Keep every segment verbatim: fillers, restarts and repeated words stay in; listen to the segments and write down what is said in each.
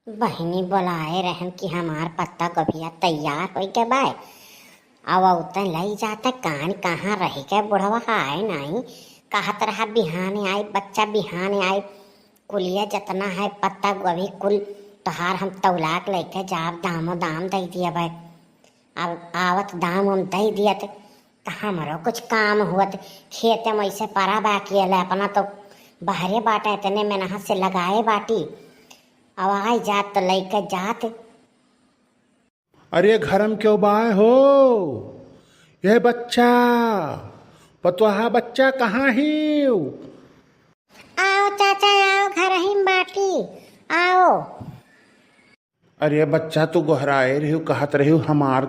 बहिनी बोलाए रहन कि हमार पत्ता गोभिया तैयार होइ गए बाय, अब उतन लई जाते, कान कहाँ रहि गए बुढ़वा, आए नाई। कहत रहा बिहाने आई बच्चा, बिहाने आई। कुलिया जतना है पत्ता गोभी कुल तोहार हम तौला के लइके जाब, दामो दाम दइ दिया भाई। अब आवत दाम हम दइ दियत त हमरो कुछ काम हुअत। खेते में ऐसे परा बाकी है, अपना तो बहरे बाटे, इतने मेहनत से लगाए बाटी। अब आई जात तो लइके जात। अरे घर में केउ बाय हो? ये बच्चा, पतोहा बच्चा कहाँ हिउ? आओ चाचा, आओ, घर ही में बाटी, आओ। अरे बच्चा, तू गोहराए रहिउ, कहत रहिउ हमार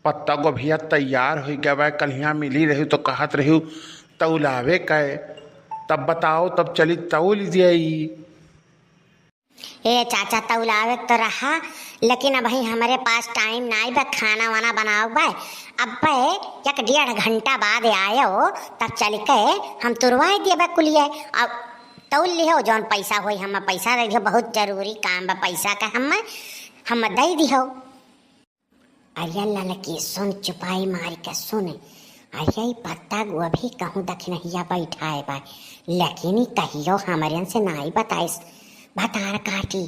पत्ता गोभिया तैयार होइ गवा, कल्हिया मिली रहिउ तो कहत रहिउ तौलावे के, तब बताओ, तब चली तौल दियाई। ए चाचा, तौलावे के तो रहा, लेकिन अबहीं हमरे पास टाइम नाई बा, खाना वाना बनावे बा। अब्बे एक डेढ़ घंटा बाद आयो, तब चल के हम तुरवाई देबे कुलिये। अब तौल लिहो, जौन पैसा होई, हम पैसा दे दिहो, बहुत जरूरी काम बा पैसा का, हम, हम दे दिहो। अरे ललकी, सुन, चुपाई मार के सुन। अरे, ई पत्ता गोभी कहूँ दखिनहिया बैठाए बा, लेकिन ई कहियो हमरन से नाई बताइस भतार काटी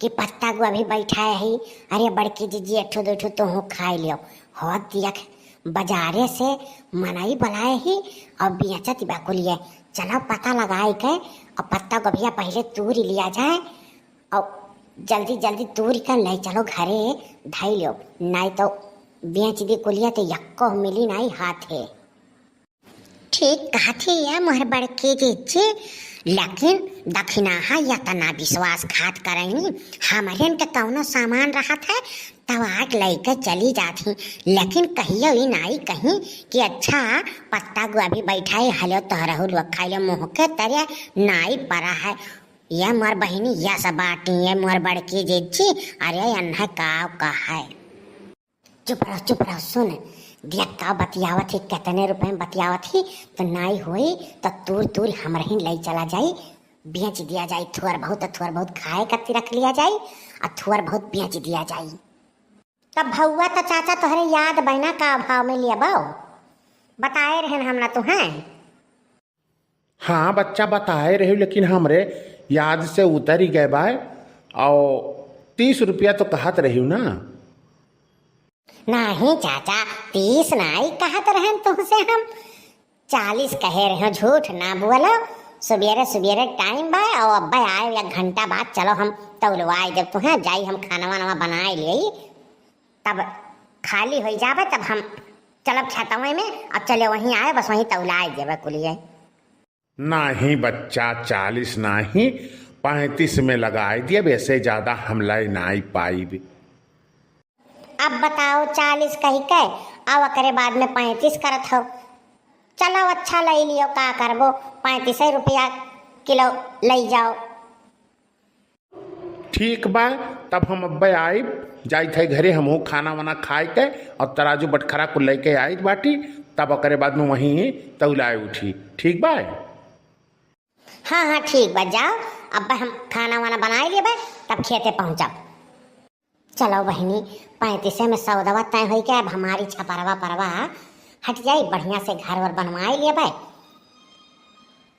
कि पत्ता गोभी बैठाए ही। अरे बड़की जिज्जी, एक ठो दो ठो तोहू खाए लियो। हो दियख, बाजारे से मनई बुलाए ही और बेचत बा कुलिये। चलो पता लगाए के और पत्ता गोभिया पहले तूरी लिया जाए। और जल्दी जल्दी तूर कर ले चलो घरे धई लो, नाई तो बेच दी कुलिया तो यक्को मिली नाई हाथे। ठीक कहत ही है मोहर बड़की जिज्जी, लेकिन दखिनाहा यतना विश्वासघात करैनी, हमरेन के कौनो सामान रहत है तब आग लइके चली जात ही, लेकिन कहियो ई नाई कहीं कि अच्छा पत्ता गोभी बैठाए हलो तोहरहु लोग खाइले मुँह के तरे नाई परा है। ये मोर बहिनी, ये सब बाटी, ये मोर बड़की जिज्जी, अरे एन्हे का कहे। चुप रहो, चुप रहो, सुन, देख का बतियावत ही, कितने रुपए में बतियावत ही, तो नाई होई तो तूर तूर हमरही लई चला जाई, बेच दिया जाई, थोर बहुत, थोर बहुत खाए खातिर रख लिया जाई, और थोर बहुत बेच दिया जाई। तब भौवा तो चाचा तोहरे याद बना का भाव में लिया बाऊ, बताए रहन हम ना तुहें। हाँ बच्चा, बताए रहिउ, लेकिन हमरे याद से उतर ही गए बाय। और तीस रुपया तो कहत रहिउ ना। नहीं चाचा, तीस नाई कहत रहन तुमसे हम, चालीस कहे रहे, झूठ ना बोलो। सुबेरे सुबेरे टाइम बा, और अब्बे आए एक घंटा बाद, चलो हम तौलवाई देब तुहें, जाई हम खाना वाना बनाए ले, तब खाली हो जाबे, तब हम चलब खेतवे में, अब चले वहीं आए, बस वहीं तौलाए देबे कुलिये। नाही बच्चा, चालीस नाही, पैंतीस में लगाए दियब, ऐसे ज्यादा हम लाई नाही पाइब। अब बताओ, चालीस कही के, अब ओकरे बाद में पैंतीस करत हो। चलो अच्छा लई लियो, का करबो, पैंतीस रुपया किलो लई जाओ। ठीक बा, तब हम अब्बे आइब, जाइत है घरे, हमहू खाना वाना खाए के और तराजू बटखरा कुल लेके आइत बाटी, तब ओकरे बाद में वहीं तौलाए उठी। ठीक बा? हाँ, हाँ, ठीक बा, जाओ, अब्बे हम खाना वाना बनाए लेबे, तब खेते पहुँचब। चलो बहिनी, पैंतीसे में सौदवा तय होई के, अब हमारी छपरवा परवा हट जाई, बढ़िया से घर वर बनवाए लेबे।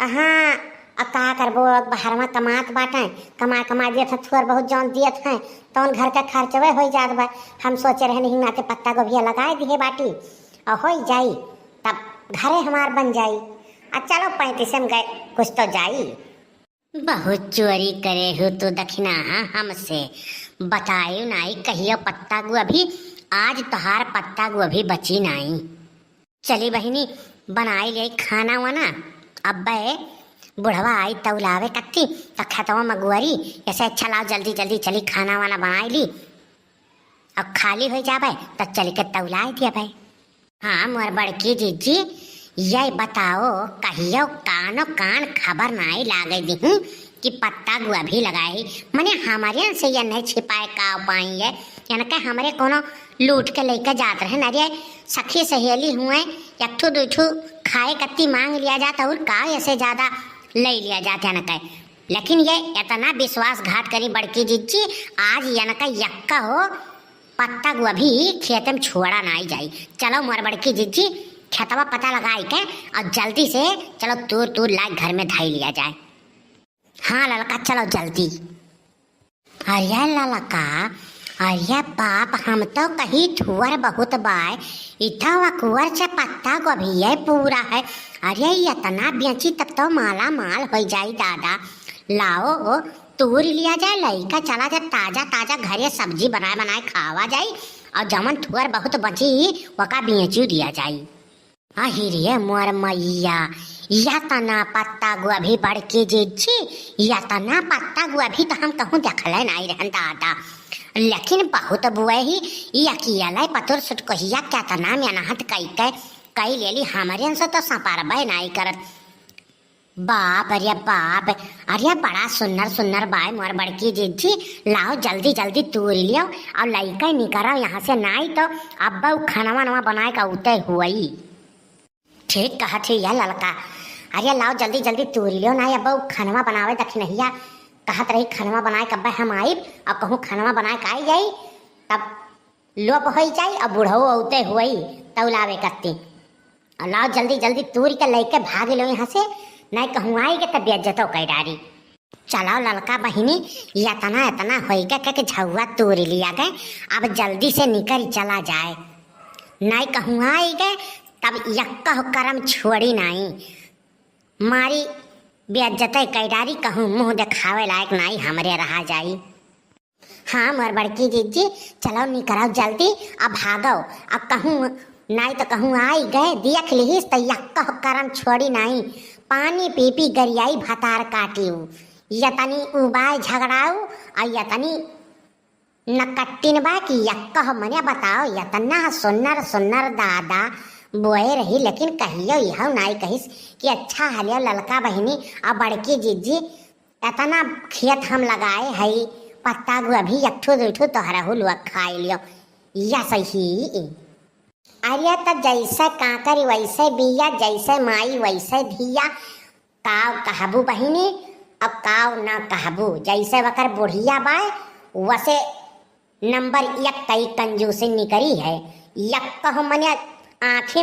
हाँ, अब का करबो, अब बहरवा कमात बाटे, कमा कमा दियत है, थोर बहुत जौन दियत है, तौन घर का खर्चवे होई जात बा। हम सोचे रहनी हिंग नाते पत्ता गोभिया लगाए दिहे बाटी, और होई जाई, तब घरे हमार बन जाई। आ चलो पैंतीसे में गए, कुछ तो जाई। बहुत चोरी करे हो तू दखिनाहा हमसे, बतायो नाई कहियो पत्ता गोभी, आज तोहार पत्ता गोभी बची नाई। चली बहिनी, बनाई ले खाना वाना। अब्बे बुढ़वा आई तौलावे कत्ती, त खेतवा में गुअरी, ऐसे अच्छा लाओ, जल्दी जल्दी चली खाना वाना बनाई ली। अब खाली हो जाबे, त चली के तौलाए दिया भाई। हाँ, मोर बड़की जीजी, ये बताओ, कहियो कानो कान खबर नाई लागे दिही कि पत्ता गोभी लगाई? मने हमरे से ये नहीं छिपाए का पाई है, यानी कि हमरे कोनो लूट के लेके जात रहे न रे, सखी सहेली हुए, एक ठो दू ठो खाए कत्ती मांग लिया जात, और का ऐसे ज्यादा ले लिया जात है न कहे। लेकिन ये इतना विश्वासघात करी बड़की जिज्जी, आज यनका यक्का हो पत्ता गोभी खेत में छोड़ा नाई जाई। चलो मोर बड़की जिज्जी, खेतवा पता लगाई के और जल्दी से चलो तूर तूर लाइ घर में धई लिया जाए। हाँ ललका, चलो जल्दी। अरे ललका, अरे बाप, हम तो कही थुअर बहुत बाय, इता अकुअर से पत्ता गोभी है पूरा है। अरे इतना बेची तब तो माला माल हो जाई दादा। लाओ ओ, तूर लिया जाए, लइका चला जाए, ताजा ताजा घरे सब्जी बनाए बनाए खावा जाई, और जमन थुअर बहुत बची वका बेची दिया जाई। अहि रे मोर मइया, यतना पत्ता गोभी बड़की जिज्जी, यतना पत्ता गोभी तो हम कहूँ देखले नाई रहन दादा। लेकिन बहुत बुए ही, ई अकेले पतुर सुटकोहिया केतना मेहनत कई के, कई लेली, हमरे से तो सपारबे नाई करत। बाप रे बाप, अरे बड़ा सुन्नर सुन्नर बाय मोर बड़की जिज्जी, लाओ जल्दी जल्दी तूर लियो और लइका निकरो यहाँ से, नाई तो अब उ खानवा नवा बनाए का उते हुई। ठीक कहत है यह ललका। अरे लाओ जल्दी जल्दी तूर लियो ना, अब उ खनवा बनावे दखिनहिया कहत रही, खनवा बनाए कब्बे हम आइब, और कहूँ खनवा बनाए का आई जाई, तब लोप होई जाई, और बुढ़ऊ औते हुई तौलावे कत्ती। और लाओ जल्दी जल्दी तूर के लेके भाग लो यहाँ से, नहीं कहूँ आई के तब बेइज्जतो कर डारी। चलाओ ललका बहिनी, यतना यतना होई गए के झउआ तोड़ लिया गए, अब जल्दी से निकल चला जाए, नाई कहूँ आई गए तब यक्कह करम छोड़ी नाई, मारी बेइज्जत कैडारी, कहूँ मुँह देखावे लायक नाई हमरे रहा जाई। हाँ मोर बड़की जिज्जी, चलो निकरो जल्दी, अब भागो, अब कहूँ नाई तो कहूँ आई गए, देख लिहिस तो यक्कह करम छोड़ी नाई, पानी पी पी गरियाई भतार काटी। यतनी उबाय झगड़ाऊ, और यतनी नकट्टिन बा कि यक्कह मने बताओ, यतना सुन्नर सुन्नर दादा बोए रही, लेकिन कहियो यह नाई कहिस कि अच्छा हलियो ललका बहिनी और बड़की जिज्जी, एतना खेत हम लगाए हई, पत्ता गोभी एक ठो दुई ठो तोहरहू लोग खाए लियो, या सही। अरे त जैसे कांकरी वैसे बिया, जैसे माई वैसे धिया। काव कहबू बहिनी, अब काव ना कहबू, जैसे वकर बुढ़िया बाय, वसे नंबर एक कई कंजूसी निकरी है। यक्कह मने आँखी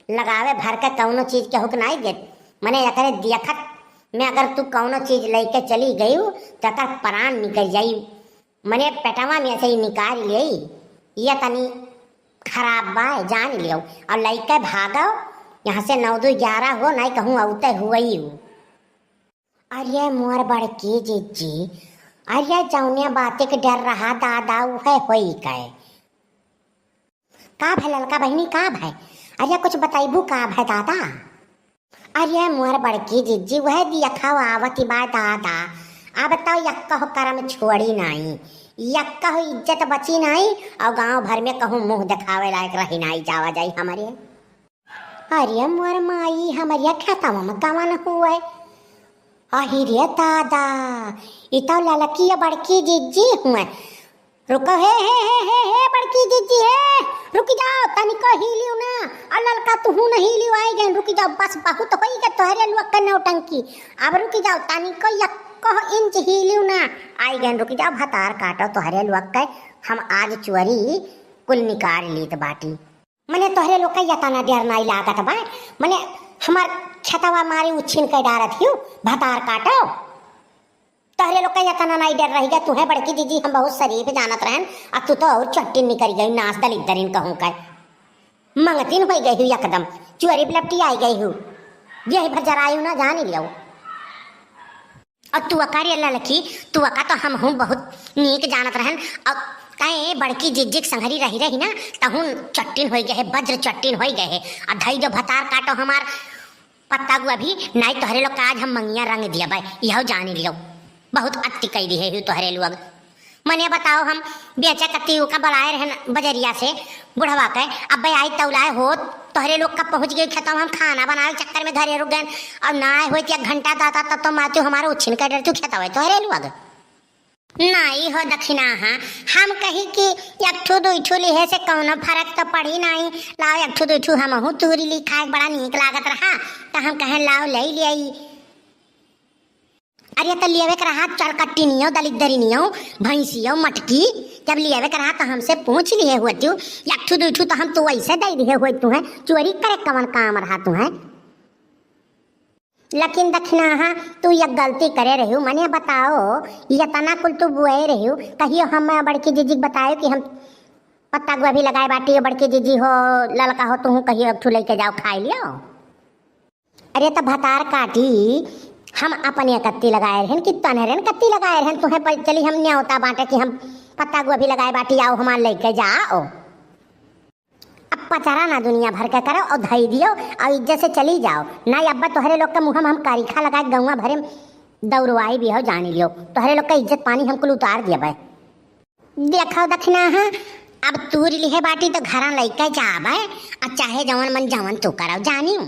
लगावे भर के कौनो चीज के हुक नाई देत, मने एकरे दियखत में अगर तू कौनो चीज लेके चली गयू, तो एकर प्राण निकल जाई। मने पेटवा में से ही निकाल लेई, ये तनी खराब बा, जान लियो। और लइके भागो यहाँ से, नौ दू ग्यारह हो, नाई कहूँ औते हुई हो। अरे मोर बड़की जिज्जी, अरे जौने बाते के डर रहा दादा, उहे होई गए। का भय ललका बहिनी, का भय? अरे कुछ बताइबू का भय दादा? अरे मोर बड़की जिज्जी, वह दियखा आवत बा दादा, अब तो यक्कह करम छोड़ी नाई, यक्कह इज्जत बची नाई, और गांव भर में कहूँ मुँह देखावे लायक रही नाई जावा जाई हमरे। अरे मोर माई, हमरे खेतवा में कवन हुए? अहि रे दादा, ई तो ललकी या बड़की जिज्जी हुए। रुको, हे, हे, हे, हे, हे, बड़की जिज्जी, हे, रुकि जाओ, तनिको हिलियो ना। और ललका तुहू न हिलियो, आई गए, रुकि जाओ, बस बहुत होई गए तोहरे लोग के नौटंकी। अब रुकि जाओ, तनिको यक्को इंच हिलियो ना, आई गए, रुकि जाओ, भतार काटो तोहरे लोग के, हम आज चोरी कुल निकाल लीत बाटी। मने तोहरे लोग का यतना डर नाई लागत बा, मने हमार खेतवा मारी उछिन के डारत हियो, भतार काटो। तोहरे लोग का यतना नाई डर रही गया, तुहे बड़की जिज्जी हम बहुत शरीफ जानत रहन, आ तू तो और चट्टी निकल गई, नास दलिद्दरिन कहूँ का। मंगतिन होई गई हुई एकदम, चुअरी लपटी आई गई हूँ, यही भर जरायु ना जान लियो। और तू अका रे ललकी, तू अका तो हम हूँ बहुत नीक जानत रहन, और तैं बड़की जिज्जी के संघरी रही रही ना, तहूँ चट्टिन होई गए है, वज्र चट्टिन होई गए है, आ धई दो भतार काटो हमार पत्ता गोभी, नाई तोहरे लोग का आज हम मंगिया रंग दिया बाय, यहो जानी लियो। बहुत अति कई दी है तोहरे लोग। मने बताओ, हम बेचे कत्ती ओका बलाए रहन बजरिया से बुढ़वा के, अब्बे आई तौलाए होत, तोहरे लोग का पहुँच गई खेतवा, हम खाना बनावे चक्कर में घरे रुक गए, और ना आए होत एक घंटा दादा, तब तो मातू हमारे उछिन के डर तू खेतवा तोहरे लोग। नाई हो दखिनाहा, हम कही कि एक ठू दुई ठू लिहे से कौनो फर्क तो पड़ी नाई, लाओ एक ठू दुई ठू हमहू तूरी ली खाए, बड़ा नीक लागत रहा, तो हम कहे लाओ ले ले आई। अरे त लियावे के रहा चरकट्टी नियो, दलिद्दरी नियो, भैंसियो, मटकी, जब लियावे के रहा त हमसे पूछ लिहे होतिउ, एक ठू दुइ ठू त हम तू ऐसे दइ दिहे होइत तुहैं, चोरी करे कवन काम रहा तुहैं? लेकिन दखिनाहा, तू एक गलती करे रहिउ, मने बताओ, यतना कुल तू बोए रहिउ, कहियो हम बड़की जीजी के बतायो कि हम पत्ता गोभी लगाए बाटी, बड़की जीजी हो, ललका हो, तुहूँ कहियो एक ठू लइके जाओ, खाइ लियो। अरे त भतार काटी, हम अपने कत्ती लगाए रहन कि तोहरेन कत्ती लगाए रहन, तुहैं प-, चली हम न्योता बाँटे कि हम पत्ता गोभी लगाए बाटी, आओ हमार लइके जाओ। अब पचरा ना दुनिया भर के करो और धई दियो और इज्जत से चली जाओ। ना अब्बा तोहरे लोग के मुँह में हम करिखा लगाए गौवा भरे में दौड़वाई भी हो जानी लियो। तोहरे लोग का इज्जत पानी हम कुल उतार दियबै। देखो दखिनाहा, अब तूर लिहे बाटी तो घरा लइके जाबै, आ चाहे जवन मन जवन तू करो जानियो।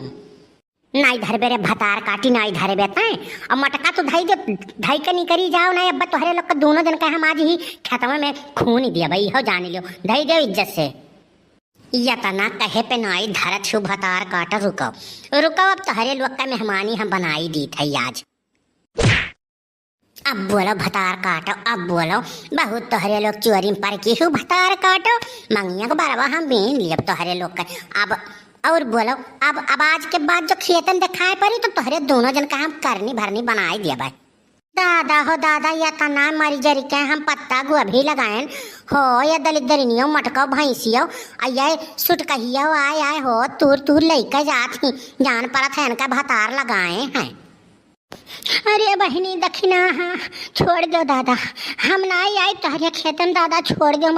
नाई धरबे रे भतार काटी, नाई धरबे तैं। अब मटका तू धई दे, धई के निकरी जाओ, नाई अब्बा तोहरे लोग का दोनों जन का हम आज ही खेतवा में खून दियबै, इहो जानी लियो, धई दे इज्जत से। यतना कहे पे नाई धरत छु भतार काट, रुको, रुको, अब तोहरे लोग का मेहमानी हम बनाई दीत है आज। अब बोलो भतार काटो, अब बोलो, बहुत तोहरे लोग चोरी में परकी छु भतार काटो, मंगिया के बरवा हम बीन लियब तोहरे लोग के। अब और बोलो, अब, अब आज के बाद जो खेतन देखाए परी तो तोहरे दोनों जन का हम करनी भरनी बनाई दियबै। दादा हो दादा, यतना मरी जरी के हम पत्ता गोभी लगाएन हो, या दलिद्दरिनियो मटको भैंसियो, आ ये सुटकहियो आय आय हो, तूर तूर लइके जात ही, जान परत है इनका भतार लगाए हैं। अरे बहिनी दखिनाहा, छोड़ दो दादा, हम नाई आई तोहरे खेतन दादा, छोड़ दो।